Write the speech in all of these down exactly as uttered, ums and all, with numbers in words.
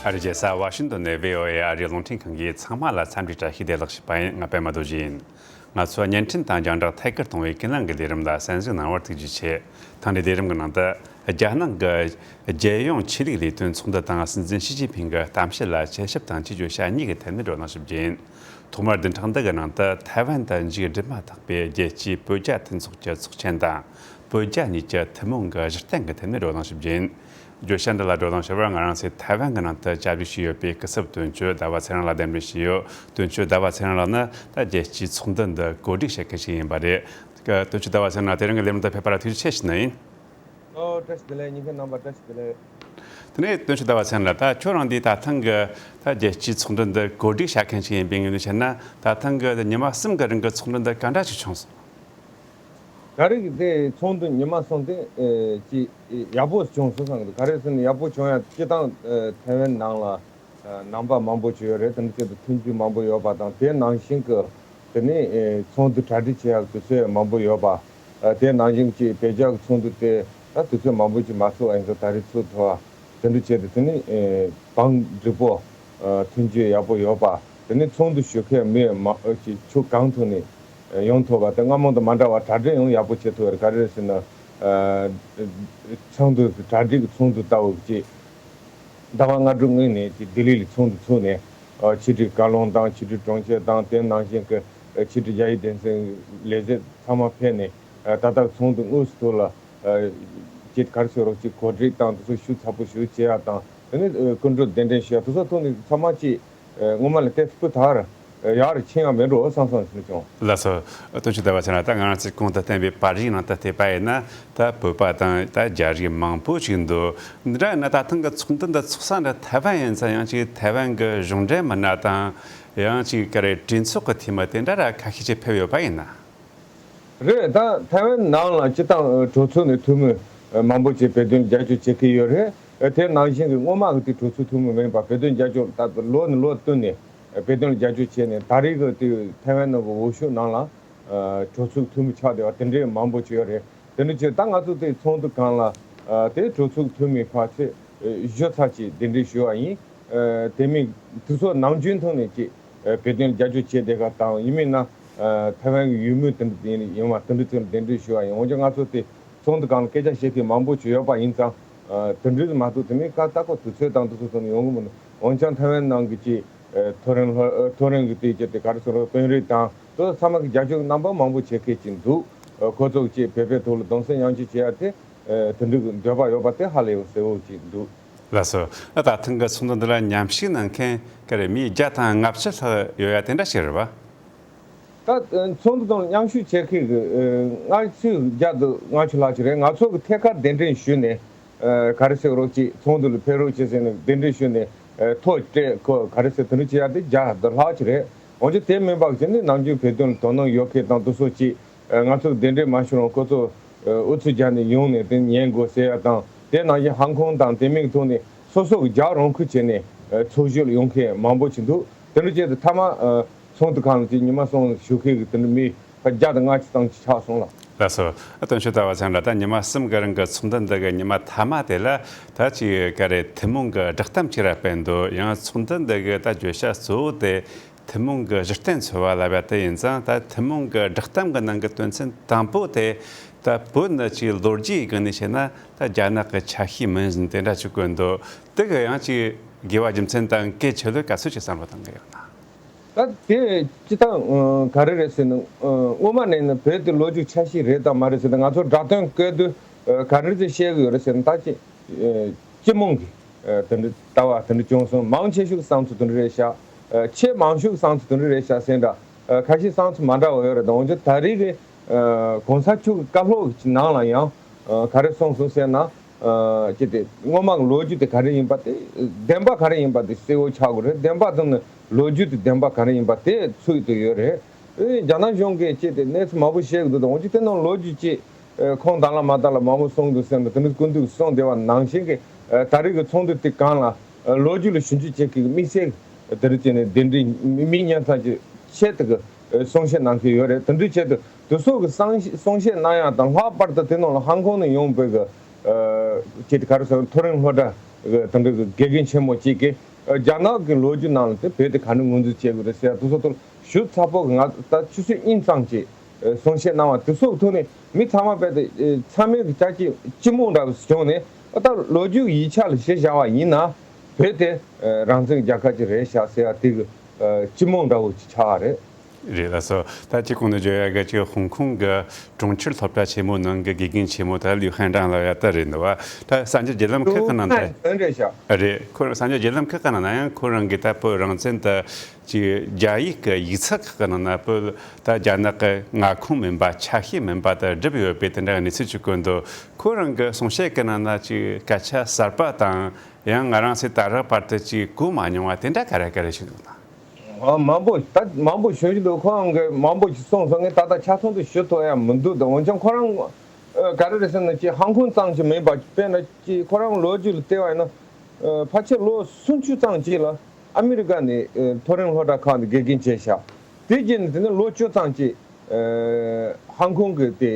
ཨ་རི་རྒྱལ་ས་ཝ་ཤིང་ཏོན་ནས་བྷི་ཨོ་ཨེ་ཨ་རིའི་རླུང་འཕྲིན་ཁང་གིས་ཚང་མ་ལ་འཚམས་འདྲི་བཀྲ་ཤིས་བདེ་ལེགས་ཞུས་པ་ཡིན། ང་པད་མ་རྡོ་རྗེ་ཡིན། ང་ཚོས་བརྙན་འཕྲིན་དང་རྒྱང་བསྒྲགས་ཐད་ཀར་གཏོང་བའི་ཀུན་གླེང་གི་ལས་རིམ་ལ་གསན་གཟིགས་གནང་བར་ཐུགས་རྗེ་ཆེ། ཐེངས་འདིའི་ལས་རིམ་གྱི་ནང་དུ། རྒྱལ་ནང་གི་རྒྱལ་ཡོངས་ཆོས་ལུགས་ལས་དོན་ཚོགས་འདུ་དང་སྲིད་འཛིན་ཞི་ཅིན་ཕིང་གི་གཏམ་བཤད་ལ་དཔྱད་ཞིབ་དང་དཔྱད་བརྗོད་བྱ་གཉིས་ཀྱི་ཐད་ནས་བགྲོ་གླེང་ཞུ་རྒྱུ་ཡིན། ཐོག་མར་བདུན་ཕྲག་འདི་གི་ནང་དུ་ཐའེ་ཝན་དུ་མཇུག་སྒྲིལ་མ་ཐག་པའི་རྒྱལ་སྤྱིའི་བོད་རྒྱ་མཐུན་ཚོགས་ཀྱི་ཚོགས་ཆེན་དང་། བོད་རྒྱ་གཉིས་ཀྱི་ཐུན་མོང་གི་གཞི་རྟེན་གྱི་ཐད་ནས་བགྲོ་གླེང་ཞུ་རྒྱུ་ཡིན། བརྗོད་བྱ་འདི་ལ་བགྲོ་གླེང་ཞུ་བར་ང་རང་ཚོས་ཐའེ་ཝན་གྱི་ནང་དུ་བཅའ་བཞུགས་བྱས་ཡོད་པའི་སྐུ་ཚབ་དོན་གཅོད་ཟླ་བ་ཚེ་རིང་ལགས་གདན་འདྲེན་བྱས་ཡོད། དོན་གཅོད་ཟླ་བ་ཚེ་རིང་ལགས་ནི་ད་རྒྱལ་སྤྱིའི་ཚོགས་འདུ་འདི་གོ་སྒྲིག་བྱེད་མཁན་ཞིག་ཡིན་པ་རེད། དོན་གཅོད་ཟླ་བ་ཚེ་རིང་ལགས་དེ་རིང་གི་ལས་རིམ་དུ་ཕེབས་པ་ལ་ཐུགས་རྗེ་ཆེ་ཞུ་ནི་ཡིན། ཨོ་བཀྲ་ཤིས་བདེ་ལེགས། ཉན་མཁན་རྣམ་པ་བཀྲ་ཤིས་བདེ་ལེགས། དེ་ནས་དོན་གཅོད་ཟླ་བ་ཚེ་རིང་ལགས། ད་ཁྱོད་རང་འདིའི་ད་ཐེངས་ཀྱི་ད་རྒྱལ་སྤྱིའི་ཚོགས་འདུ་འདི་གོ་སྒྲིག་བྱ་མཁན་ཞིག་ཡིན་པའི་ངོས་ནས་བཤད་ན། ད་ཐེངས་ཀྱི་ཉི་མ་གསུམ་གྱི་རིང་གི་ཚོགས་འདུ་འདི་ག་འདྲ་ཞིག་བྱུང་སོང་། ག་རེ་གི་དེ་ཚོགས་འདུ་ཉི་མ་གསུམ་དེ་ཨེ་ཅིག་ཡག་པོ་བྱུང་སོང་བསམ་གི་འདུག་ག་རེ་ཟེར་ན་ཡག་པོ་བྱུང་ཡ་སྤྱིར་བཏང་ཨེ་ཐའེ་ཝན་ནང་ལ་ཨེ་ནང་པ་མང་པོ་ཅིག་ཡོད་རེད། དེ་འདྲ་བྱས་ཏེ་མཐུན་འགྱུར་མང་པོ་ཡོད་པ་དང་། དེ་ནང་བཞིན་གི་དེ་ནས་ཨེ་ཚོགས་འདུ་གྲ་སྒྲིག་བྱེད་ཡག་དུས་ཚོད་མང་པོ་ཡོད་པ། ཨེ་དེ་ནང་བཞིན་གྱི་བོད་རྒྱ་གི་ཚོགས་འདུ་དེ་ད་དུས་ཚོད་མང་པོ་ཅིག་མ་ཚོགས་པ་ཡིན་ཙང་ད་རེས་ཚོགས་ཐུབ་པ། དེ་འདྲ་བྱས་ཏེ་དེ་ནི་ཨེ་བང་སྒྲིག་པོ། ཨེ་མཐུན་སྒྲིལ་ཡག་པོ་ཡོད་པ། དེ་ནི་ཚོགས་འདུ་ཞུགས་མཁན་མི་མང་ཨེ་ཅིག་ཕྱོགས་གང་ཐོག་ནས་ཨེ་ཡོང་ཐུབ་པ་དེ་སྔ་མོ་དང་མ་འདྲ་བ་གྲ་སྒྲིག་ཡང་ཡག་པོ་བྱེད་ཐུབ་པ་རེད། ག་རེ་རེད་ཟེར་ན། ཨེ་ཚོགས་འདུ་གྲ་སྒྲིག་གི་ཚོགས་འདུ་ལྟ་བུ་ཅིག་ཟླ་བ་ལྔ་དྲུག་སྔོན་ནས་ཅིག་ལྡི་ལི་ལ་ཚོགས་འདུ་ཚུགས་ནས། ཨེ་ཕྱི་དྲིལ་བཀའ་བློན་དང་ཕྱི་དྲིལ་དྲུང་ཆེ་དང་དེ་ནང་བཞིན་གྱི་ཨེ་ཕྱི་དྲིལ་རྒྱ་ཡིག་སྡེ་ཚན་ལས་བྱེད་ཚང་མ་ཕེབས་ནས། ཨེ་ད་ལྟ་ཚོགས་འདུ་དངོས་སུ་ཐོག་ལ་ཨེ་ཅིག་ག་རེ་ཟེར་རོགས་ཅིག་གོ་སྒྲིག་དང་དེ་ཚོ་ཞུ་ཚགས་པོ་ཞུ་བྱེད་ཡག་དང་། དེ་ནས་ཨེ་སྐུ་མགྲོན་གདན་འདྲེན་ཞུ་ཡག་དེ་ཚོ་ཐོག་ནས་ཚང་མ་ཅིག་ཨེ་སྔོན་མ་ལས་ཏོག་ཙམ་སྤུས་དག་ཡག་རུ་ཕྱིན་ཡག་མེད་འགྲོ་བསམ་བསམ་ཞིག་བྱུང་། ལགས་སོ། དོན་གཅོད་ཟླ་བ་ཚེ་རིང་། ད་ང་རང་ཚོས་གོང་དུ་བསྟན་པའི་པར་རིས་ནང་དུ་བལྟས་པ་ཡིན་ན། ད་བོད་པ་དང་ད་རྒྱ་རིགས་མང་པོ་ཞིག་འདུག་འདི་འདྲ་ཡིན་ན་ད་ཐེངས་ཀྱི་ཚོགས་འདུ་འདི་ཚོགས་ས་འདི་ཐའེ་ཝན་ཡིན་ཙང་། ཡང་ཅིག་ཐའེ་ཝན་གྱི་གཞུང་འབྲེལ་མི་སྣ་དང་། ཡང་ཅིག་ག་རེ་གྲོས་ཚོགས་ཀྱི་འཐུས་མི་དེ་འདྲ་ར་ཁ་ཤས་ཅིག་ཕེབས་ཡོད་པ་ཡིན་ན། རེད། ད་ཐའེ་ཝན་ནང་ལ་སྤྱིར་བཏང་གྲོས་ཚོགས་ནས་འཐུས་མི་མང་པོ་ཅིག་བོད་དོན་རྒྱབ་སྐྱོར་བྱེད་ཀྱི་ཡོད་རེད། དེ་ནང་བཞིན་གྱི་སྔོན་མ་གི་དེ་གྲོས་ཚོགས་འཐུས་མི་མིན་པ་བོད་དོན་རྒྱབ་སྐྱོར་ད་ལོ་ནས་ལོ་བསྟུད་ནས་བོད་དོན་ལ་རྒྱབ་སྐྱོར་བྱས་ནས། ད་རེས་ཀྱི་དེ་ཐའེ་ཝན་ནང་གི་འོས་ཤོག་ནང་ལ་གྲོས་ཚོགས་འཐུས་མི་ཆགས་བསྡད་པ་དེ་འདྲའི་མང་པོ་ཅིག་ཡོད་རེད། དེ་འདྲ་བྱས་ད་ང་ཚོ་དེ་ཚོགས་འདུ་སྒང་ལ་དེ་གྲོས་ཚོགས་འཐུས་མི་ཕལ་ཆེར་བཞི་ཙམ་ཅིག་གདན་འདྲེན་ཞུས་པ་ཡིན། ཨ། དེ་མིན་དུས་ཚོད་ནམ་རྒྱུན་ཐོག་ནས་ཅིག་ཨ། བོད་དོན་རྒྱབ་སྐྱོར་བྱེད་བསྡད་ག་དང་། ཡིན་མིན་ན་ཨ། ཐའེ་ཝན་གྱི་ཡུལ་མི་དེ་འདྲ་ཡིན་ཡོང་བ་དེ་འདྲ་ཚོར་གདན་འདྲེན་ཞུ་བ་ཡིན། འོན་ཀྱང་ང་ཚོ་དེ་ཚོགས་འདུ་སྒང་ལ་སྐད་ཆ་བཤད་མཁན་མང་པོ་ཅིག་ཡོད་པ་ཡིན་ཙང་། ཨ། དེ་འདྲ་མ་གཏོགས་དེ་མིན་ཀ་ད་ཁོ་དུས་ཚོད་དང་དེ་ཚོ་ཐོག་ནས་ཡོང་གི་མི་འདུག་འོན་ཀྱང་ཐའེ་ཝན་ནང་གི་ཅིག་ཨ། མཐོ་རིམ་སློབ་ཨ། མཐོ་རིམ་གྱི་དེ་ཅིག་དེ་ག་རེ་ཟེར་རོ། དཔོན་རིགས་དང་དེ་ཚོ་ཚང་མ་གི་རྒྱབ་སྐྱོར་རྣམ་པ་མང་པོ་བྱེད་མཁན་ཅིག་འདུག་ཨ། ཁོ་ཚོ་ཅིག་བོད་པའི་ཐོག་ལ་གདུང་སེམས་མཉམ་སྐྱེད་བྱེད་ཡ་དེ། ཨ། དེ་འདྲའི་འདོད་པ་ཡོད་པ་དེ་ཧ་ལས་གསལ་བོ་ཅིག་འདུག་ལགས་སོ། ཨ། ད་ཐེངས་ཀྱི་ཚོགས་འདུ་འདི་ལ་མཉམ་ཞུགས་གནང་མཁན་ག་རེ་མི་བརྒྱ་དང་ལྔ་བཅུ་ལྷག་ཡོད་ཡ་དེ་འདྲ་ཞིག་རེད་པ། ད་ཚོགས་འདུ་དང་མཉམ་ཞུགས་བྱེད་མཁན་གྱི་ཨ། སྔ་ཕྱི་བརྒྱ་དང་ལྔ་བཅུ་ལྷག་ཅིག་རེད། ང་ཚོ་གི་ཐད་ཀར་གདན་འདྲེན་ཞུས་ནས། ཨ། ག་རེ་ཟེར་རོགས་ཅིག་ཚོགས་འདུ་ལ་ཕེབས་རོགས་ཅིག་ཟེར་ནས་གདན་འདྲེན་ཞུས་ནས། ཨ། ཐོ་སྤྲད་ཁོ་ག་རེ་ཟེར་དེ་འདྲ་བྱེད་ཡ་དེ་བརྒྱ་དང་ལྷག་ཅིག་རེད། འོན་ཀྱང་དེ་མིན་པ་ཅིག་ནི་ནམ་རྒྱུན་བོད་དོན་ལ་དོ་སྣང་ཡོད་མཁན་དང་དེ་ཚོ་ཅིག་ཨ། ང་ཚོ་གདན་འདྲེན་མ་ཞུ་རུང་ཁོ་ཚོ་ཨ། ཨུ་ཚུགས་རྒྱག་ནས་ཡོང་ནས་དེ་ཉན་དགོས་ཟེར་ཡ་དང་། དེ་ནང་བཞིན་ཧང་ཀོང་དང་དེ་མིན་གྱི་ཐོག་ནས་སོ་སོ་གི་རྒྱག་རོགས་སྐྱོར་བྱས་ནས་ཨ། ཚོགས་ཞུགས་ལ་ཡོང་མཁན་མང་པོ་ཞིག་འདུག་དེ་འདྲ་བྱས་ཏེ་མཐའ་མ་ཨ། ཚོགས་འདུ་ཁང་ལ་ཅིག་ཉི་མ་གསུམ་བཞུགས་མཁན་གྱི་དེ་འདྲ་མི་བརྒྱ་དང་ལྔ་བཅུ་ཙམ་ཅིག་ཆགས་སོང་ལགས། ལགས་སོ། ཨ། དོན་གཅོད་ཟླ་བ་ཚེ་རིང་ལགས། ད་ཉི་མ་གསུམ་གྱི་རིང་གི་ཚོགས་འདུ་འདི་གི་ཉི་མ་མཐའ་མ་དེ་ལ་ད་ཅིག་ག་རེ་ཐུན་མོང་གི་བསྒྲགས་གཏམ་ཅིག་ར་སྤེལ་འདུག་ཡང་ཚོགས་འདུ་འདི་གི་ད་བརྗོད་བྱ་གཙོ་བོ་དེ་ཐུན་མོང་གི་གཞི་རྟེན་འཚོལ་བ་ལབ་ཡ་དེ་ཡིན་ཙང་། ད་ཐུན་མོང་གི་བསྒྲགས་གཏམ་གྱི་ནང་གི་དོན་ཚན་དང་པོ་དེ་ད་བོད་ནི་ཅིག་ལོ་རྒྱུས་སྒང་ནས་བཤད་ན་ད་རྒྱ་ནག་གི་ཆ་ཤས་མིན་ཟིན་དེ་འདྲ་ཅིག་བཀོད་འདུག་དེ་གི་ཡང་ཅིག་དགོས་པ་རྒྱུ་མཚན་དང་གལ་ཆེ་ལོས་ག་ཚོད་ཅིག་བསམ་བློ་བཏང་གི་ཡོད་ན། ད་དེ་སྤྱིར་བཏང་ཨ། ག་རེ་རེད་ཟེར་ན། ཨ། སྔོན་མ་ནས་ནི་བོད་དེ་ལོ་རྒྱུས་ཆ་ཤས་རེད་དང་མ་རེད་ཟེར་ན། ང་ཚོ་བསྒྲགས་གཏམ་བཀོད་དུས་ཨ། ག་རེ་ཟེར་བཤད་གི་ཡོད་རེད་ཟེར་ན། ད་ཅི་ཨ། སྤྱི་མང་གི་ཨ། དེ་འདྲ་ལྟ་བ་དེ་འདྲ་བྱུང་སོང་། མང་ཆེ་ཤོས་བསམ་ཚུལ་དེ་འདྲ་རེད་ཤག་ཨ། ཆེས་མང་ཤོས་བསམ་ཚུལ་དེ་འདྲ་རེད་ཤག་ཟེར་འདྲ། ཨ། ཁ་ཤས་བསམ་ཚུལ་མ་འདྲ་བ་ཡོད་རེད། ད་འོན་ཀྱང་ད་རེས་ཀྱི་ཨ། གོང་ས་མཆོག་གི་བཀའ་སློབ་ཀྱི་ནང་ལ་ཡང་ཨ། ག་རེ་གསུངས་སོང་ཟེར་ན། ཨ། ཅི་སྟེ་སྔོན་མ་གི་ལོ་རྒྱུས་དེ་ག་རེ་ཡིན་པ་དེ། བདེན་པ་ག་རེ་ཡིན་པ་དེ་གསལ་བོ་ཆགས་དགོས་རེད། བདེན་པ་དང་ནི་ལོ་རྒྱུས་དེ་བདེན་པ་ག་རེ་ཡིན་པ་དེ་ཚུད་དུ་ཡོད་རེད། ཨེ། རྒྱ་ནག་གཞུང་གིས་ཅི་སྟེ་གནས་ཚུལ་མང་པོ་བཤད་གི་འདུག་ད་འོན་ཀྱང་དེ་ནང་ལོ་རྒྱུས་ཅི། ཨེ། ཁུངས་དང་ལ་མ་དང་ལ་མང་པོ་གསུངས་འདུག་ཟེར་ན། དེ་ནི་སྐུ་མདུན་གྱིས་གསུངས་བསྡད་པ་ནང་བཞིན་གྱི། ཨེ། ད་རེས་ཀྱི་ཚོགས་འདུ་དེ་སྒང་ལ། ཨེ། ལོ་རྒྱུས་ལ་ཞིབ་འཇུག་བྱེད་མཁན་གྱི་དམིགས་བསལ་དེ་རིགས་ཅིག་ནས་གདན་འདྲེན་མི་སྙན་སེང་ཅིག་ཆེད་དུ་གི། ཨེ། གསུང་བཤད་གནང་མཁན་ཡོད་རེད། དེ་འདྲའི་ཆེད་དུ་དེ་ཚོ་གི་གསང་གསུང་བཤད་གནང་ཡ་དང་། ལྷག་པར་དུ་དེ་ནང་ལ་ཧང་ཀོང་ནས་ཡོང་བའི་གི། ཨེ། ཅི་སྟེ་ག་རེ་ཟེར། མཐོ་རིམ་སློབ་གྲྭ་གི་དེ་འདྲའི་གི་དགེ་རྒན་ཆེན་མོ་གཅིག་གིས། རྒྱ་ནག་གི་ལོ་རྒྱུས་ནང་ལ་དེ་བོད་དེ་ག་འདྲ་ངོས་འཛིན་བྱེད་དགོས་རེད་ཟེར་ཡ་དེ་ཚོ་ཐོག་ཞུ་ཚ་པོ་གི་ང་ད་ཆུ་ཚོད་གཉིས་ཙམ་གྱི་གསུང་བཤད་གནང་བ་དེ་ཚོ་ཐོག་ནས་མི་ཚང་མ་རྦད་དེ་ཚང་མས་གི་ཅག་གི་སྤྱི་མོ་འདྲ་བོ་བྱུང་ནས་ཨ་ད་ལོ་རྒྱུས་ཡིག་ཆ་ལ་གཞི་བཞག་པ་ཡིན་ན་བོད་དེ་རང་བཙན་རྒྱལ་ཁབ་ཅིག་རེད་ཤག་ཟེར་ཡ་དེ་གི་སྤྱི་མོ་འདྲ་བོ་ཅིག་ཆགས་པ་རེད། རེད་ལགས་སོ། ད་ཅི་གོང་དུ་བརྗོད་ཡ་གི་ཅིག་ཧོང་ཀོང་གི་གྲོང་ཁྱེར་སློབ་གྲྭ་ཆེན་མོ་ནང་གི་དགེ་རྒན་ཆེན་མོ་ད་ལིའུ་ཧན་ཀྲང་ལབ་ཡ་ད་རེད་འདུག་བ། ད་གསར་འགྱུར་བརྒྱུད་ལམ་ཁག་གི་ནང་ད། ལིའུ་ཧན་ཀྲང་རེད་ཤག་རེད། ཁོ་གསར་འགྱུར་བརྒྱུད་ལམ་ཁག་གི་ནང་ན་ཡང་ཁོ་རང་གིས་ད་བོད་རང་བཙན་དུ་ཅིག་རྒྱ་ཡིག་གི་ཡིག་ཚགས་ཁག་གི་ནང་ན་བོད་ད་རྒྱ་ནག་གི་མངའ་ཁོངས་མིན་པ་ཆ་ཤས་མིན་པ་ད་བསྒྲུབས་ཡོད་པའི་དེ་འདྲ་གནས་ཚུལ་ཅིག་བཀོད་འདུག་ཁོ་རང་གི་གསུང་བཤད་གི་ནང་ན་ཅིག་སྐད་ཆ་གསར་པ་དང་ཡང་ང་རང་ཚོས་ད་རག་བར་དུ་ཅིག་གོ་མ་མྱོང་བ་དེ་འདྲ་ག་རེ་ག་རེ་ཞིག་འདུག་ན། ཨ་མང་པོ་ད་མང་པོ་ཞུ་བཞིན་འདུག་ཁོ་རང་གིས་མང་པོ་ཞིག་གསུངས་སོང་། ངས་ད་ལྟ་ཆ་ཚང་དུ་ཞུ་ཐུབ་ཡ་མི་འདུག་ད་འོན་ཀྱང་ཁོ་རང་ཨ་ག་རེ་རེད་ཟེར་ན་ཅིག་ཧང་ཀོང་ཙམ་ཅིག་མིན་པ་དཔེར་ན་ཅིག་ཁོ་རང་ལོ་རྒྱུས་ལ་བལྟས་པ་ཡིན་ན་ཨ་ཕལ་ཆེར་ལོ་སུམ་ཅུ་ཙམ་ཅིག་ལ་ཨ་མི་རི་ཀ་ནས་ཨ་མཐོ་རིམ་སློབ་གྲྭ་ཁག་ནས་དགེ་རྒན་བྱས་ཤག་དེ་རྗེས་ནས་དེ་ནས་ལོ་བཅུ་ཙམ་ཅིག་ཨ་ཧང་ཀོང་གི་དེ་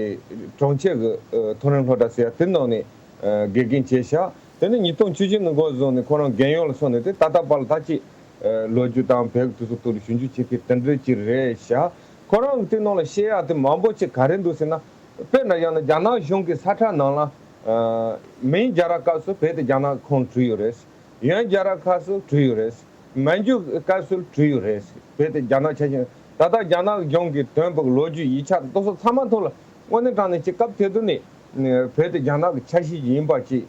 གྲོང་ཁྱེར་གི་ཨ་མཐོ་རིམ་སློབ་གྲྭ་ཟེར་ཡ་དེ་ནང་ནས་ཨ་དགེ་རྒན་བྱས་ཤག་དེ་ནས་ཉིས་སྟོང་བཅུ་བཞི་ནས་འགོ་བཟུང་ནས་ཁོ་རང་རྒན་ཡོལ་ལ་སོང་ནས་དེ་ད་ལྟ་བར་ལ་ད་ཅིག་ལོ་རྒྱུས་དང་བོད་ཀྱི་དུས་ཚོད་ཐོག་ལ་ཞིབ་འཇུག་བྱེད་མཁན་དེ་འདྲ་ཅིག་རེད་ཤག་ཁོ་རང་གི་དེ་ནང་ལ་བཤད་ཡག་དེ་མང་པོ་ཅིག་ག་རེ་འདུག་ཟེར་ན། དཔེར་ན་ཡང་ན་རྒྱ་ནག་གཞུང་གི་ས་ཁྲ་ནང་ལ་ཨ་མིང་རྒྱལ་རབས་སྐབས་སུ་བོད་དེ་རྒྱ་ནག་གི་ཁོངས་བྲིས་ཡོད་རེད། ཡོན་རྒྱལ་རབས་སྐབས་སུ་བྲིས་ཡོད་རེད། མན་ཇུ་སྐབས་སུ་བྲིས་ཡོད་རེད། བོད་དེ་རྒྱ་ནག་ཆ་བཞིན་ད་ལྟ་རྒྱ་ནག་གཞུང་གི་དོན་པོ་གི་ལོ་རྒྱུས་ཡིག་ཆ་དེ་ཚོ་ཚང་མ་ཐོག་ལ་དངོས་གནས་དྲང་གནས་ཀྱི་སྐབས་དེ་དུས་ནས་བོད་དེ་རྒྱ་ནག་གི་ཆ་ཤས་ཤིག་ཡིན་པ་ཅིག་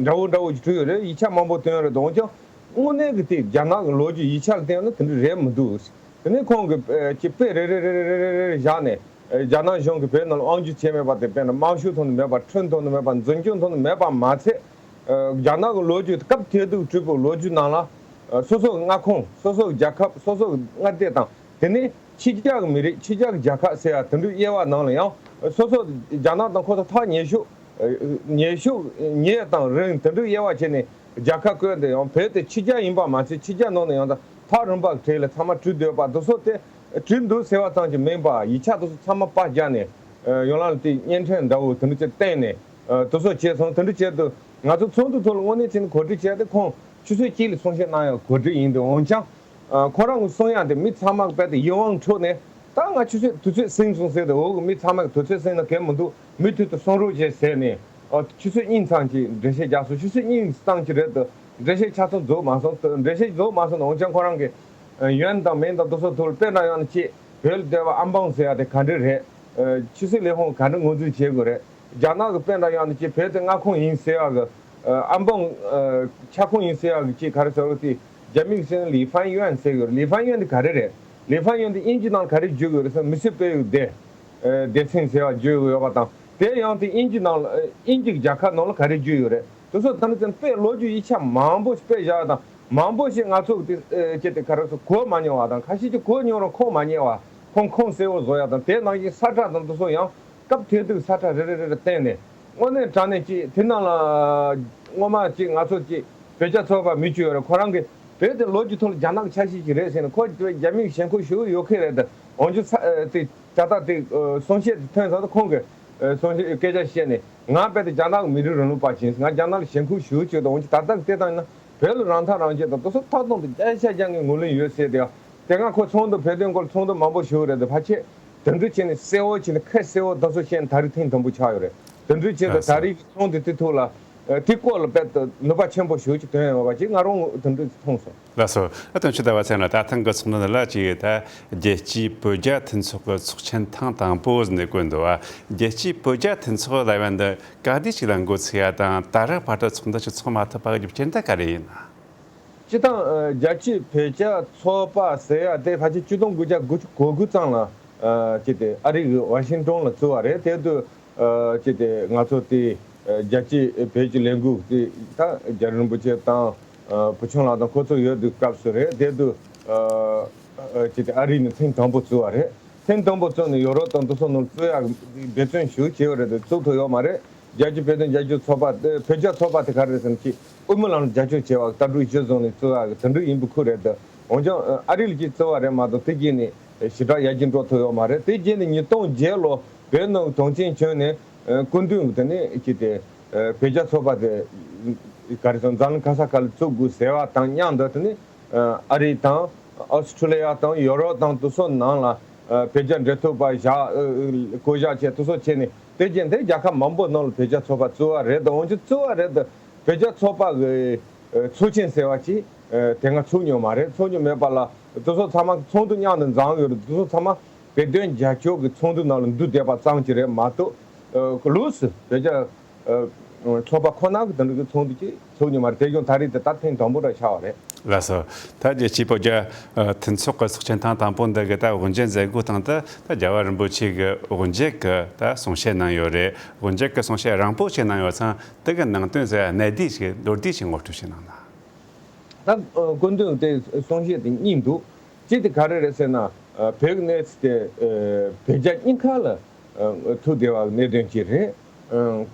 འདྲ་བོ་འདྲ་བོ་ཅིག་བྲིས་ཡོད་རེད། ཡིག་ཆ་མང་པོ་བཏོན་ཡོད་རེད། འོན་ཀྱང་དངོས་གནས་ཀྱི་དེ་རྒྱ་ནག་གི་ལོ་རྒྱུས་ཡིག་ཆ་ལ་བལྟས་ན་དེ་འདྲ་རེད་མི་འདུག་དེ་ནས་ཁོང་གིས་ཅིག་དཔེ་རེ་རེ་རེ་རེ་བཞག་ནས་རྒྱ་ནག་གཞུང་གིས་བོད་ནང་ལ་དབང་སྒྱུར་བྱས་མེད་པ་དེ་དཔེར་ན་དམག་ཤུགས་ཐོག་ནས་མེད་པ། ཁྲིམས་ཐོག་ནས་མེད་པ། འཛིན་སྐྱོང་ཐོག་ནས་མེད་པ་མ་ཚད། རྒྱ་ནག་གི་ལོ་རྒྱུས་སྐབས་དེ་དུས་བྲིས་པའི་ལོ་རྒྱུས་ནང་ལ་སོ་སོ་གི་མངའ་ཁོངས། སོ་སོ་གི་རྒྱལ་ཁབ། སོ་སོ་གི་མངའ་སྡེ་དང་དེ་ནས་ཕྱི་རྒྱལ་གྱི་མི་རིགས། ཕྱི་རྒྱལ་གྱི་རྒྱལ་ཁབ་ཟེར་ཡ་དེ་འདྲའི་དབྱེ་བ་ནང་ལ་ཡང་སོ་སོ་རྒྱ་ནག་དང་ཁོ་ཚོ་ཐག་ཉེ་ཤོས། ཉེ་ཤོས་ཉེ་དང་རིང་དེ་འདྲའི་དབྱེ་བ་བྱས་ནས་རྒྱལ་ཁབ་བཀོད་དེ་ཡང་བོད་དེ་ཕྱི་རྒྱལ་ཡིན་པ་མ་ཚད་ཕྱི་རྒྱལ་ནང་ནས་ཡང་ད་ཐག་རིང་པ་གྲས་ལ་ཚང་མ་བྲིས་སྡོད་པ་དེ་ཚོ་དེ་བྲིས་འདུག་ཟེར་བ་ཙམ་གྱིས་མིན་པ་ཡིག་ཆ་དེ་ཚོ་ཚང་མ་པར་རྒྱག་ནས་ཡོང་ལ་དེ་བརྙན་འཕྲིན་འདྲ་བོ་དེ་འདྲ་ཅིག་བསྟན་ནས་དེ་ཚོ་བྱས་སོང་། དེ་འདྲ་བྱས་དུས་ང་ཚོ་ཚོགས་འདུ་ཐོག་ལ་དངོས་གནས་བྱས་ན་གོ་སྒྲིག་བྱས་ཏེ་ཁོང་ཆུ་ཚོད་གཅིག་ལ་གསུང་བཤད་གནང་ཡག་གོ་སྒྲིག་ཡིན་དུས་འོན་ཀྱང་། ཁོ་རང་གི་གསུང་ཡག་དེ་མི་ཚང་མ་གི་དཔེ་དེ་ཡིད་དབང་འཕྲོག་ནས་ད་ང་ཆུ་ཚོད་དུས་ཚོད་ཟིན་སོང་ཟེར་ཏེ་འོག་གི་མི་ཚང་མ་གི་དུས་ཚོད་ཟིན་ན་གལ་མི་འདུག་མུ་མཐུད་དུ་གསུང་རོགས་བྱེད་ཟེར་ནས་ཆུ་ཚོད་གཉིས་ཙམ་གྱི་འགྲེལ་བཤད་རྒྱག་སོང་། ཆུ་ཚོད་གཉིས་ཙམ་གྱི་རེད་དུ་འགྲེལ་བཤད་ཆ་ཚང་རྫོགས་མ་སོང་། འགྲེལ་བཤད་རྫོགས་མ་སོང་ན་འོན་ཀྱང་ཁོ་རང་གི་ཡོན་དང་མིང་དང་དེ་ཚོ་ཐོག་ལ་དཔེར་ན་ཡང་ན་ཅིག་བོད་ལ་སྡོད་པ་ཨམ་པང་ཟེར་ཡག་དེ་ག་འདྲ་རེད། ཆུ་ཚོད་ལས་ཁུངས་ག་འདྲ་ངོས་འཛིན་བྱེད་དགོས་རེད། རྒྱ་ནག་གི་དཔེར་ན་ཡང་ན་ཅིག་བོད་དེ་མངའ་ཁོངས་ཡིན་ཟེར་ཡག་གི་ཨམ་པང་ཁྱབ་ཁོངས་ཡིན་ཟེར་ཡག་གི་ཅིག་ག་རེ་ཟེར་བ་དེ་རྒྱ་མིས་ཟེར་ན་ལི་ཧྥན་ཡོན་ཟེར་གི་ཡོད་རེད། ལི་ཧྥན་ཡོན་དེ་ག་རེ་རེད། ལི་ཧྥན་ཡོན་དེ་དབྱིན་ཇི་ནང་ལ་ག་རེ་བརྗོད་གི་ཡོད་རེད་ཟེར་ན་མི་སེར་སྤེལ་ཡུལ་སྡེ་སྡེ་ཚན་ཟེར་བ་བརྗོད་གི་ཡོད་པ་དང་དེ་ཡང་དེ་དབྱིན་ཇི་ནང་ལ་དབྱིན་ཇི་གི་རྒྱལ་ཁབ་ནང་ལ་ག་རེ་བརྗོད་ཡོད་རེད། དེ་ཚོ་ད་ནི་ཙམ་དཔེ་ལོ་རྒྱུས་ཡིག་ཆ་མང་པོ་ཞིག་དཔེ་བཞག་དང་མང་པོ་ཞིག་ང་ཚོ་གི་དེ་ཅེས་དེ་ག་རེ་ཟེར་གོ་མ་མྱོང་བ་དང་ཁ་ཤས་ཀྱིས་གོ་མྱོང་རུང་ཁུངས་མ་རྙེད་པ། ཁུངས་ཁུངས་གསལ་བོ་བཟོ་ཡག་དང་དེ་ནང་བཞིན་ས་ཁྲ་དང་དེ་ཚོ་ཡང་སྐབས་དེ་དུས་ས་ཁྲ་རེ་རེ་རེ་རེ་བསྟན་ནས་དངོས་གནས་དྲང་གནས་ཀྱི་དེ་ནང་ལ་སྔོན་མ་ཅིག་ང་ཚོ་ཀྱི་བོད་རྒྱ་ཚོགས་པ་མི་གཅིག་ཡོད་རེད། ཁོ་རང་གིས་བོད་དེ་ལོ་རྒྱུས་ཐོག་ལ་རྒྱ་ནག་གི་ཆ་ཤས་ཤིག་རེད་ཟེར་ནས་ཁོ་རྒྱ་མིའི་ཞེན་ཁོག་ཞེ་པོ་ཡོད་མཁན་རེད་དེ་འོན་ཀྱང་ས་དེ་ད་ལྟ་དེ་གསུང་བཤད་དེ་ཐོན་ཙང་ཁོང་གིས་གསུང་བཤད་སྐད་ཆ་བཤད་ནས་ང་རྦད་དེ་རྒྱ་ནག་གི་མི་རིགས་རིང་ལུགས་པ་ཡིན། ང་རྒྱ་ནག་ལ་ཞེན་ཁོག་ཞེ་པོ་ཅིག་ཡོད་དེ་འོན་ཀྱང་ད་ལྟ་གི་དེ་དང་ཡིན་ན། བོད་ལ་རང་ཐག་རང་བཅད་དང་དེ་ཚོ་ཐག་དང་དུ་བརྒྱ་ཆ་བརྒྱ་ངས་ངོས་ལེན་ཡོད་ཟེར་ཏེ། དེ་སྔ་ཁོ་ཚོགས་འདུ་བོད་དོན་སྐོར་ཚོགས་འདུ་མང་པོ་ཞུས་རེད་དེ་ཕལ་ཆེར་དེ་འདྲ་བྱས་ནས་གསལ་བོ་བྱས་ནས་ཁ་གསལ་བོ་དེ་ཚོ་བཤད་ནས་ད་རེས་ཐེངས་དང་པོ་ཆགས་ཡོད་རེད། དེ་འདྲ་བྱས་ཏེ་ད་རེས་ཀྱི་ཚོགས་འདུ་དེ་ཐོག་ལ་དེ་སྐོར་ལ་དཔེ་དེ་ནུས་པ་ཆེན་པོ་ཞེ་པོ་ཅིག་ཐོན་ཡོད་པ་ཅིག་ང་རང་དེ་འདྲ་མཐོང་སོང་། ལགས་སོ། ཨ་དོན་ཆུ་ཟླ་བ་ཚེ་ན་ད་ཐེངས་ཀྱི་ཚོགས་འདུ་འདི་ལ་ཅིག་ད་རྒྱལ་སྤྱིའི་བོད་རྒྱ་མཐུན་ཚོགས་ཀྱི་ཚོགས་ཆེན་ཐེངས་དང་པོ་ཟེར་ནས་བཀོད་འདུག་བ། རྒྱལ་སྤྱིའི་བོད་རྒྱ་མཐུན་ཚོགས་ལབ་ཡ་འདི་ག་དུས་ཅིག་ལ་འགོ་ཚུགས་ཡ་དང་ད་རག་བར་དུ་ཚོགས་འདུ་ཞིག་ཚོགས་མ་ཐུབ་པ་གི་རྒྱུ་རྐྱེན་དེ་ག་རེ་ཡིན་ན། སྤྱིར་བཏང་རྒྱལ་སྤྱིའི་བོད་རྒྱ་ཚོགས་པ་ཟེར་ཡ་དེ་ཕལ་ཆེར་ཆིག་སྟོང་དགུ་བརྒྱ་དགུ་བཅུ་གོ་དགུ་ཙམ་ལ་ཅིག་དེ་ཨ་རི་གི་ཝ་ཤིང་ཏོན་ལ་བཙུགས་པ་རེད། དེ་དུས་ཅིག་དེ་ང་ཚོ་དེ་རྒྱལ་སྤྱིའི་བོད་ཀྱི་ལས་འགུལ་དེ་ད་རྒྱ་རི་རིན་པོ་ཆེ་དང་བུ་ཆུང་ལགས་དང་ཁོ་ཚོ་ཡོད་དུས་སྐབས་སུ་རེད། དེ་དུས་ཅིག་དེ་ཨ་རི་ནས་ཐེངས་དང་པོ་བཙུགས་པ་རེད། ཐེངས་དང་པོ་བཙུགས་ནས་ཡོ་རོབ་དང་དེ་ཚོ་ནང་བཙུགས་ཡག་འབད་བརྩོན་ཞེ་པོ་བྱས་པ་རེད་དེ་བཙུགས་ཐུབ་ཡོད་མ་རེད། རྒྱལ་སྤྱིའི་བོད་དོན་རྒྱབ་སྐྱོར་ཚོགས་པ་དེ་བོད་རྒྱ་ཚོགས་པ་དེ་ག་རེ་ཟེར་ན་ཅིག་དབུ་མའི་ལམ་རྒྱབ་སྐྱོར་བྱས་པ་ལྟ་གྲུབ་གཞི་བཟུང་ནས་བཙུགས་ཡག་གི་དེ་འདྲ་ཡིན་པའི་ཁུལ་རེད་དེ། འོན་ཀྱང་ཨ་རི་ལ་ཅིག་བཙུགས་པ་རེད་མ་གཏོགས་དེ་གྱིས་ནས་ཞེ་དྲག་ཡར་རྒྱས་འགྲོ་ཐུབ་ཡོད་མ་རེད། དེ་རྗེས་ནས་ཉིས་སྟོང་བརྒྱད་ལོ་བོད་ནང་དོན་རྐྱེན་བྱུང་ནས་སྐུ་མདུན་གྱིས་དེ་ནས་ཅིག་དེ་བོད་རྒྱ་ཚོགས་པ་དེ་ ག་རེ་ཟེར། འཛམ་གླིང་ག་ས་ག་ལ་བཙུགས་དགོས་ཟེར་བ་དང་མཉམ་དུ། དེ་ནི་ཨ་རི་དང་ཨོ་སི་ཁྲུ་ལི་ཡ་དང་ཡོ་རོབ་དང་དེ་ཚོ་ནང་ལ་བོད་རྒྱ་འབྲེལ་མཐུད་པ་བཞག་བསྐོ་བཞག་བྱས་དེ་ཚོ་བྱས་ནས། དེ་རྐྱེན་དེ་རྒྱལ་ཁབ་མང་པོ་ནང་ལ་བོད་རྒྱ་ཚོགས་པ་བཙུགས་པ་རེད་དང་། འོན་ཀྱང་བཙུགས་པ་རེད་དང་བོད་རྒྱ་ཚོགས་པ་གི་ཚོགས་ཆེན་ཟེར་བ་ཅིག་དེ་སྔ་ཚོགས་མྱོང་མ་རེད། ཚོགས་མྱོང་མེད་པ་ལ། དེ་ཚོ་ཚང་མ་ཚོགས་འདུ་མཉམ་དུ་འཛོམས་ཡོད་རེད། དེ་ཚོ་ཚང་མ་བོད་དོན་རྒྱབ་སྐྱོར་གྱི་ཚོགས་འདུ་ནང་ལ་འདུས་བསྡད་པ་ཙམ་ཅིག་རེད་མ་གཏོགས། ལོགས་སུ་བོད་རྒྱ་ཚོགས་པ་ཁོ་ན་གི་དེ་འདྲ་གི་ཚོགས་འདུ་ཅིག་ཚོགས་མྱོང་མ་རེད། དེ་ཀྱང་ད་རེས་དེ་ད་ཐེངས་དང་པོ་འདྲ་ཆགས་པ་རེད། ལགས་སོ། ད་རྒྱལ་སྤྱིའི་བོད་རྒྱ་མཐུན་ཚོགས་ཀྱི་ཚོགས་ཆེན་ཐེངས་དང་པོ་འདི་གི་ད་དབུ་འབྱེད་མཛད་སྒོའི་སྟེང་དུ། ད་རྒྱལ་བ་རིན་པོ་ཆེ་གི་དབུ་འབྱེད་ཀྱི་ད་གསུང་བཤད་གནང་ཡོད་རེད། དབུ་འབྱེད་ཀྱི་གསུང་བཤད་རིང་པོ་ཞིག་གནང་ཡོད་ཙང་། དེ་གི་ནང་དོན་ཟེར་གནད་བསྡུས་ཤིག་མདོར་བསྡུས་ཤིག་ངོ་སྤྲོད་ཞིག་གནང་ན། ད་སྐུ་མདུན་དེ་གསུང་བཤད་དེ་སྙིང་འདུག་གཅིག་དེ་ག་རེ་རེད་ཟེར་ན། བོད་ཀྱི་གནས་ཚུལ་དེ་བོད་རྒྱ་གཉིས་ཀ་ལ་ཐུག་བསྡད་པ་གནད་དོན་ཅིག་རེད།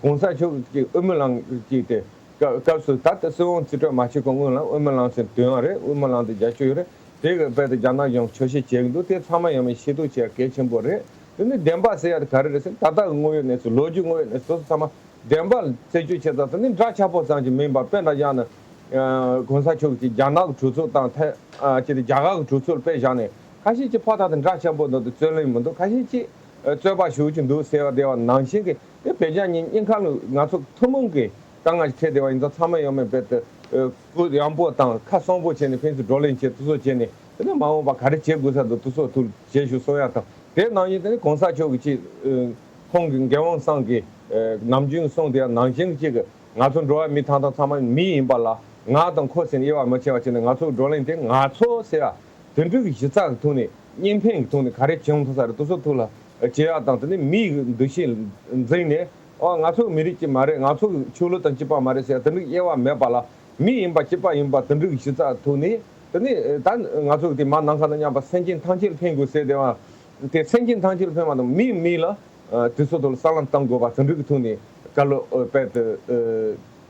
གོང་ས་མཆོག་གི་དབུ་མའི་ལམ་གཅིག་དེ་སྐབས་སྐབས་སུ། ད་ལྟ་སྲིད་དབང་རྩིས་སྤྲོད་མ་བྱས་གོང་སྔོན་ལ་དབུ་མའི་ལམ་ཟེར་འདོན་པ་རེད། དབུ་མའི་ལམ་དེ་རྒྱབ་སྐྱོར་ཡོད་རེད། དེ་གི་དཔེ་དེ་རྒྱ་ནག་གཞུང་ཆོག་ཤེས་བྱེད་ཀྱི་འདུག་དེ་ཚང་མ་ཡང་མིན་ཤེས་རྟོགས་བྱེད་ཡ་གལ་ཆེན་པོ་རེད། དེ་ནི་བདེན་པ་ཟེར་ཡ་དེ་ག་རེ་རེད་ཟེར་ན། ད་ལྟ་གི་དངོས་ཡོད་གནས་ཚུལ། ལོ་རྒྱུས་དངོས་ཡོད་གནས་ཚུལ་ཚང་མ་བདེན་པ་རྩད་གཅོད་བྱེད་ཙང་། དེ་ནི་འདྲ་ཆགས་པོ་ཙམ་ཅིག་མིན་པར། དཔེ་འདྲ་བཞག་ན། ཨ་གོང་ས་མཆོག་གིས་རྒྱ་ནག་གི་གྲོས་ཚོགས་དང་ཐད། ཨ་ཅི་སྟེ་རྒྱ་གར་གྱི་གྲོས་ཚོགས་ལ་དཔེ་བཞག་ནས། ཁ་ཤས་ཅིག་ཕར་ད་དེ་འདྲ་ཆགས་པོ་འདུག་དེ་རྩོད་གླེང་མི་འདུག་ཁ་ཤས་ཅིག་ཨ་རྩོད་པ་ཞེ་པོ་ཅིག་འདུག་ཟེར་བ་དེ་བ་ནང་བཞིན་གྱི། དེ་བོད་རྒྱ་གཉིས་གཉིས་ཀ་ལ་ང་ཚོ་ཐུན་མོང་གི་དཀའ་ངལ་ཅིག་འཕྲད་བསྡད་པ་ཡིན་ཙང་། ཚང་མ་ཡང་མིན་དཔེ་དེ་ཨ་སྐུ་ཡངས་པོ་དང་ཁ་གསོང་པོ་བྱས་ནས་ཕན་ཚུན་བགྲོ་གླེང་བྱས། དེ་ཚོ་བྱས་ནས། དེ་ནས་མ་འོངས་པ་ག་རེ་བྱེད་དགོས་ས་འདུག་དེ་ཚོ་ཐུགས་ལ་བཞེས་ཤོག་གསུང་ཡ་དང་། དེ་ནང་བཞིན་དེ་ནས་གོང་ས་མཆོག་གིས་ཅིག་ཨ་ཁོང་གི་རྒྱལ་དབང་སང་གི་ཨ་ནམ་རྒྱུན་གསུངས་དེ་ནང་བཞིན་གཅིག་གི། ང་ཚོ་འགྲོ་བ་མི་ཐང་ཐང་ཚང་མ་མི་ཡིན་པ་ལ། ང་དང་ཁོ་ཟེར་ནས་དབྱེ་བ་མི་ཕྱེ་བ་བྱས་ནས། ང་ཚོ་བགྲོ་གླེང་དེ་ང་ཚོ་ཟེར་ཡ་དེ་འདྲ་གི་གཞི་རྩ་གི་ཐོག་ནས། གཉིས་ཕན་གྱི་ཐོག་ནས་ག་རེ་བྱུང་ཐུབ་ས་རེད། དེ་ཚོ་ཐུགས་ལ་བྱེད་ཡ་དང་། དེ་ནས་མིའི་འདུ་ཤེས་འཛིན་ནས། ཨོ་ང་ཚོ་མི་རིགས་གཅིག་མ་རེད། ང་ཚོ་ཆོས་ལུགས་དང་གཅིག་པ་མ་རེད་ཟེར་ཡ་དེ་འདྲ་གི་དབྱེ་བ་མེད་པ་ལ། མི་ཡིན་པ་གཅིག་པ་ཡིན་པ་དེ་འདྲ་གི་གཞི་རྩ་ཐོག་ནས། དེ་ནས་ད་ང་ཚོ་གི་དེ་མ་ནམ་མཁའ་དང་མཉམ་པ། སེམས་ཅན་ཐམས་ཅད་ལ་ཕན་དགོས་ཟེར་དེ་བ། དེ་སེམས་ཅན་ཐམས་ཅད་ལ་ཕན་པ་དང་། མིས་མི་ལ་ཨ་དུས་ཚོད་ཐོག་ལ་ས་ལམ་བཏང་དགོས་པ་དེ་འདྲ་གི་ཐོག་ནས། བཀའ་སློབ་ཨ་དཔེ་དེ་ཨ་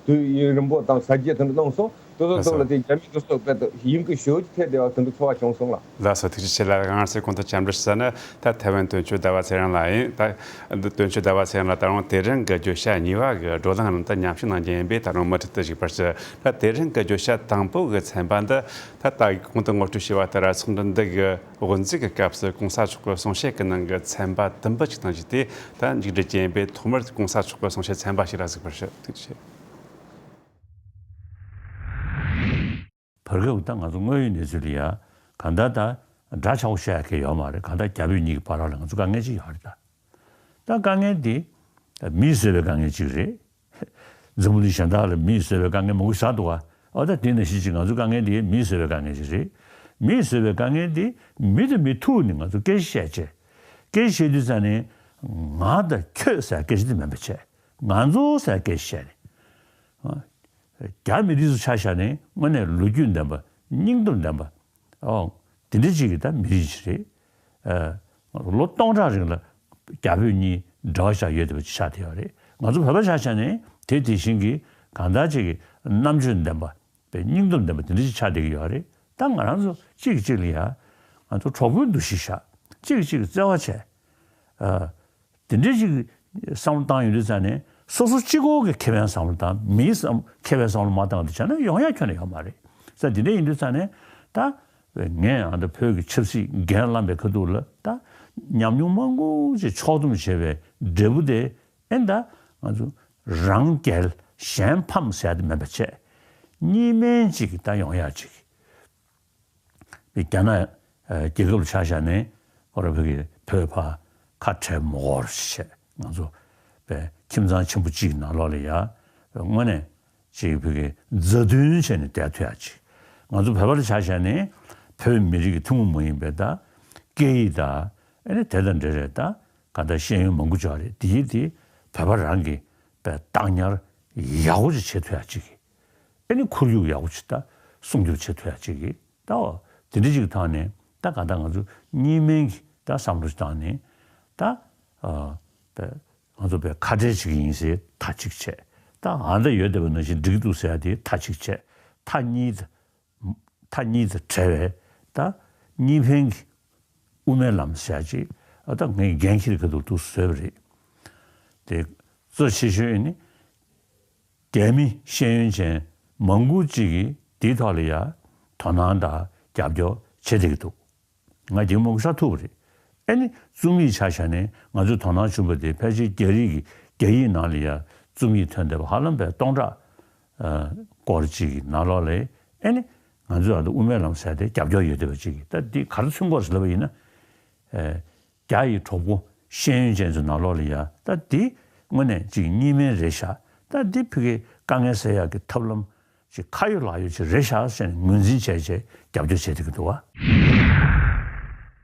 དུས་ཡུན་རིང་པོ་དང་གཟབ་རྒྱས་དེ་འདྲ་གནང་སོང་། དེ་ཚོ་ཐོག་ལ་དེ་རྒྱ་མི་དེ་ཚོ་དཔེ་དེ་ཡིད་འགུལ་ཞེ་པོ་ཅིག་ཐེབས་བསྡད་པ་དེ་འདྲ་ཚོར་བ་བྱུང་སོང་ལགས། ལགས་སོ། ཐུགས་རྗེ་ཆེ་ལགས། ང་ཚོས་གོང་དུ་བཅར་འདྲི་ཞུ་ས་ནི། ད་ཐེ་ཝན་དོན་གཅོད་ཟླ་བ་ཚེ་རིང་ལགས་ཡིན། ད་དོན་གཅོད་ཟླ་བ་ཚེ་རིང་ལགས་ད་རུང་དེ་རིང་གི་བརྗོད་བྱ་གཉིས་པ་གི་བགྲོ་གླེང་ནང་དུ་མཉམ་ཞུགས་གནང་རྒྱུ་ཡིན་པས། ད་རུང་མུ་མཐུད་དུ་ཞུགས་པར་ཞུ། ད་དེ་རིང་གི་བརྗོད་བྱ་དང་པོ་གི་ཚན་པ་འདི། ད་ལྟ་གོང་དུ་ངོ་སྤྲོད་ཞུས་པ་ལྟར། ཚོགས་འདུ་འདི་གི་དབུ་འཛུགས་ཀྱི་སྐབས་སུ་གོང་ས་མཆོག་གི་གསུང་བཤད་ཀྱི་ནང་གི་ཚན་པ་བདུན་པ་ཅིག་དང་། ཅིག་དེ་ད་མཇུག་སྒྲིལ་གྱི་ཡིན་པས། ཐོག་མར་གོང་ས་མཆོག་གི་གསུང་བཤད་ཚན་པ་ཞིག་ལ་གཟིགས་པར་ཞུ། ཐུགས་རྗེ་ཆེ། བར་སྐབས་ད་ང་ཚོ་དངོས་ཡོད་གནས་ཚུལ་ལ་ཡ་གང་ལྟར་ད་འདྲ་ཆགས་པོ་བཤད་ཡ་གང་ཡང་ཡོད་མ་རེད། གང་ལྟར་རྒྱ་བོད་གཉིས་ཀྱི་བར་ལ་ང་ཚོ་དཀའ་ངལ་ཅིག་ཡོད་རེད་ད། ད་དཀའ་ངལ་འདི་མིས་བཟོས་པའི་དཀའ་ངལ་ཅིག་རེད། འཛམ་བུ་གླིང་གཞན་དག་ལ་མིས་བཟོས་པའི་དཀའ་ངལ་མང་པོ་ཞིག་ཆགས་འདུག་ག། འོ་ད་དེ་ནང་བཞིན་ཅིག་ང་ཚོའི་དཀའ་ངལ་འདི་མིས་བཟོས་པའི་དཀའ་ངལ་ཅིག་རེད། མིས་བཟོས་པའི་དཀའ་ངལ་འདི་མི་དང་མི་ཐུག་ནས་ང་ཚོ་སྐད་ཆ་བཤད་བྱས། སྐད་ཆ་བཤད་དུས་ཙ་ནས་ང་དང་ཁྱོད་ཟེར་སྐད་ཆ་འདི་མིན་པ་བྱས། ང་ཚོ་ཟེར་སྐད་ཆ་བཤད་ནས། རྒྱ་མི་རིགས་ཚོ་ཆ་བཞག་ནས་དངོས་གནས་ལོ་རྒྱུས་ལྡན་པ། སྙིང་སྟོབས་ལྡན་པ། ཨོ། དེ་འདྲ་ཅིག་གི་ད་མི་རིགས་ཅིག་རེད། ཨ། ལོ་སྟོང་ཕྲག་རིང་ལ་རྒྱ་བོད་གཉིས་འབྲེལ་བ་བཞག་ཡོད་བསྡད་པ་ཅིག་ཆགས་བསྡད་ཡོད་རེད། ང་ཚོ་བོད་པ་ཆ་བཞག་ནས་དེ་དེ་བཞིན་གྱི་གང་ལྟར་ཅིག་གི་རྣམ་དཔྱོད་ལྡན་པ། དཔེ་སྙིང་སྟོབས་ལྡན་པ་དེ་འདྲ་ཅིག་ཆགས་བསྡད་ཀྱི་ཡོད་རེད། ད་ང་རང་ཚོ་གཅིག་གིས་གཅིག་ལ་ཡ། ང་ཚོ་གྲོགས་པོའི་འདུ་ཤེས་བཞག་གཅིག་གིས་གཅིག་ལ་བརྩེ་བ་བྱས། ཨ། དེ་འདྲའི་ཞིག་བསམ་བློ་བཏང་ཡོང་དུས་ཙ་ནས། སོ་སོ་གཅིག་པོ་གི་ཁེ་ཕན་བསམ་བློ་དང་། མིའི་བསམ་ཁེ་ཕན་བསམ་བློ་མ་བཏང་དུས་ཙ་ན་ཡོང་ཡ་ཁྱོན་ནས་ཡོད་མ་རེད། ས་དེ་འདྲ་ཡིན་དུས་ཙ་ནས་ད་ངས་ཨ་ད་བོད་ཀྱི་ཆབ་སྲིད་འགན་བླངས་པའི་ཁ་ཐུག་ལ། ད་ཉམས་མྱོང་མང་པོ་ཞིག་ཕྱོགས་བསྡོམས་བྱས་པའི་འབྲས་བུ་དེ། ཨེ་ད་ང་ཚོ་རང་རྒྱལ་གཞན་ཕམ་ཟེར་ཡ་དེ་མིན་པ་བྱས། གཉིས་སྨན་ཅིག་ད་ཡོང་ཡ་ཅིག་རྒྱ་ནག་རྒྱལ་ཁབ་ལ་ཆ་བཞག་ནས། ཁོ་རང་བོད་ཀྱི་བོད་ཕར་ཁ་བྲལ་མི་དགོས་པ་བྱས། ང་ཚོ་བས་ཁྱིམ་ཚང་ཆེན་པོ་གཅིག་གི་ནང་ལོགས་ལ་ཡ། དངོས་གནས་ཅིག་བོད་ཀྱི་མཛའ་མཐུན་བྱས་ནས་བསྡད་ཐུབ་ཡ་ཅིག་ང་ཚོ་བོད་པ་ལ་ཆ་བཞག་ནས་བོད་མི་རིགས་ཀྱི་ཐུན་མོང་མ་ཡིན་པའི་ད་སྐད་ཡིག་དང་། ཨ་ནི་དེ་དང་འབྲེལ་བའི་ད་ག་ད་ཤེས་ཡོན་མང་པོ་ཅིག་ཡོད་རེད། དེ་ཡིན་དེ་བོད་པ་རང་གི་བས་བདག་ཉར་ཡག་པོ་ཅིག་བྱེད་ཐུབ་ཡ་ཅིག་ཨ་ནི་ཁོར་ཡུག་ཡག་པོ་ཅིག་ད་སྲུང་སྐྱོབ་བྱེད་ཐུབ་ཡ་ཅིག་གི། ད་འོ་དེ་འདྲ་ཅིག་ཐོག་ནས་ད་ག་ད་ང་ཚོ་གཉིས་སྨན་གྱི་ད་བསམ་བློ་ཞིག་བཏང་ནས། ད་ཨ་ད་ང་ཚོ་བས་ཁ་བྲལ་བྱེད་ཀྱི་ཡིན་ཟེར་མཐའ་གཅིག་བྱས། ད་ཨ་ད་ཡོད་བསྡད་པ་ནང་བཞིན་འགྲིག་འདུག་ཟེར་ཡ་དེ་མཐའ་གཅིག་བྱས། མཐའ་གཉིས་དེ་མཐའ་གཉིས་དེ་བྲལ་བའི་ད་གཉིས་ཕན་གྱི་དབུ་མའི་ལམ་ཟེར་ཡ་ཅིག་ཨ་ད་ངས་འགན་འཁྱེར་གྱི་འདུག་འདུག་བཟོས་པ་རེད། དེ་གཙོ་ཆེ་ཤོས་ནི། རྒྱ་མི་ཤེས་ཡོན་ཅན་ མང་པོ་ཅིག་གིས་དེའི་ཐོག་ལ་ཡ་དོ་སྣང་དང་རྒྱབ་སྐྱོར་བྱེད་བསྡད་ཀྱི་འདུག་ང་རྒྱལ་མོ་གི་ཤ་ཐུབ་པ་རེད། ཨེ་ནི་རྩོམ་ཡིག་ཆ་བཞག་ནས་ང་ཚོས་དོ་སྣང་བྱུང་བ་དེ་ཕལ་ཆེར་རྒྱ་རིགས་ཀྱི་རྒྱ་ཡིག་ནང་ལ་ཡ་རྩོམ་ཡིག་ཐོན་བསྡད་པ་ཧ་ལམ་པའི་སྟོང་ཕྲག་སྐོར་ཅིག་གི་ནང་ལོགས་ལ་ཨེ་ནི་ང་ཚོས་ཨ་ད་དབུ་མའི་ལམ་ཟེར་དེ་རྒྱབ་སྐྱོར་ཡོད་བསྡད་པ་ཅིག་གིས། ད་འདི་ག་རེ་མཚོན་གྱི་ཡོད་རེད་ལབ་པ་ཡིན་ན། ཨེ། རྒྱ་ཡི་གྲོགས་པོ་ཤེས་ཡོན་ཅན་ཚོའི་ནང་ལོགས་ལ་ཡ་ད་འདི་དངོས་གནས་ཅིག་གཉིས་སྨན་རེད་ཤག་ད་འདི་ཕ་གིའི་དཀའ་ངལ་སེལ་ཡག་གི་ཐབས་ལམ་ཅིག་ཁ་ཡོད་ལག་ཡོད་ཅིག་རེད་ཤག་ཟེར་ནས་ངོས་འཛིན་བྱས་བྱས་རྒྱབ་སྐྱོར་བྱས་བསྡད་ཀྱི་འདུག་བ།